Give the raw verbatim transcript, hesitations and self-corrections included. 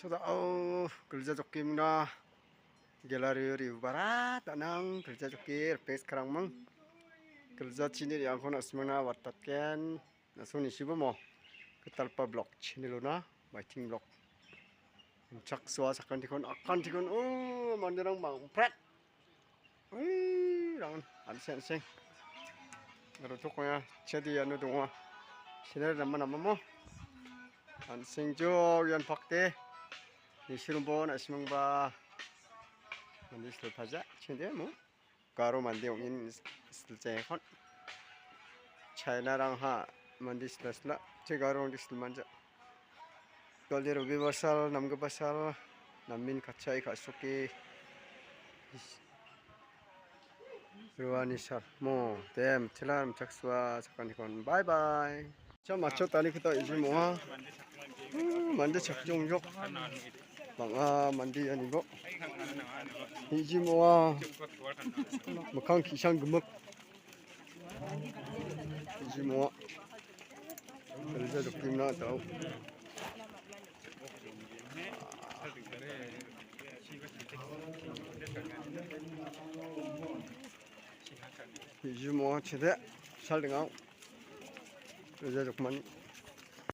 Da·o gilja jokimna gallery-o re·barat anang gilja joki ripeng skarangming. Gilja chini re·angko na·simangna watatgen. Na·song nisibo mo gitalpa blog channel-ona maiting blog. Chaksoa sakantikon akantikon, o, manderang mangpret. Ui, rangan, an·seng, an·seng. Aro tokonya, chedi iano donga. Scenery nama nama mo. An·seng jo, ian pakde. Nisirumbo, na·simangba. Mande silpaja, chede mo. Garo mande ong·in silchengkon. China-rangha mande sila sila. Che Garo-rangde silmanja. Dal·e ro·bebasal, namgipasal, namen katchai ka·soke roani sal. Mo, dem, chilar, chaksoa, sakanikon. Bye bye. Cha macho tani kita ijim ong·a. Hmm, mande chakjongjok. Bang·a mande ianibo. Ijim ong·a. Mikkang ki·sang gimik. Ijim ong·a. Gilja jokimna dao. Ijim ong·a chede. Sal dingao. Gilja jokmani.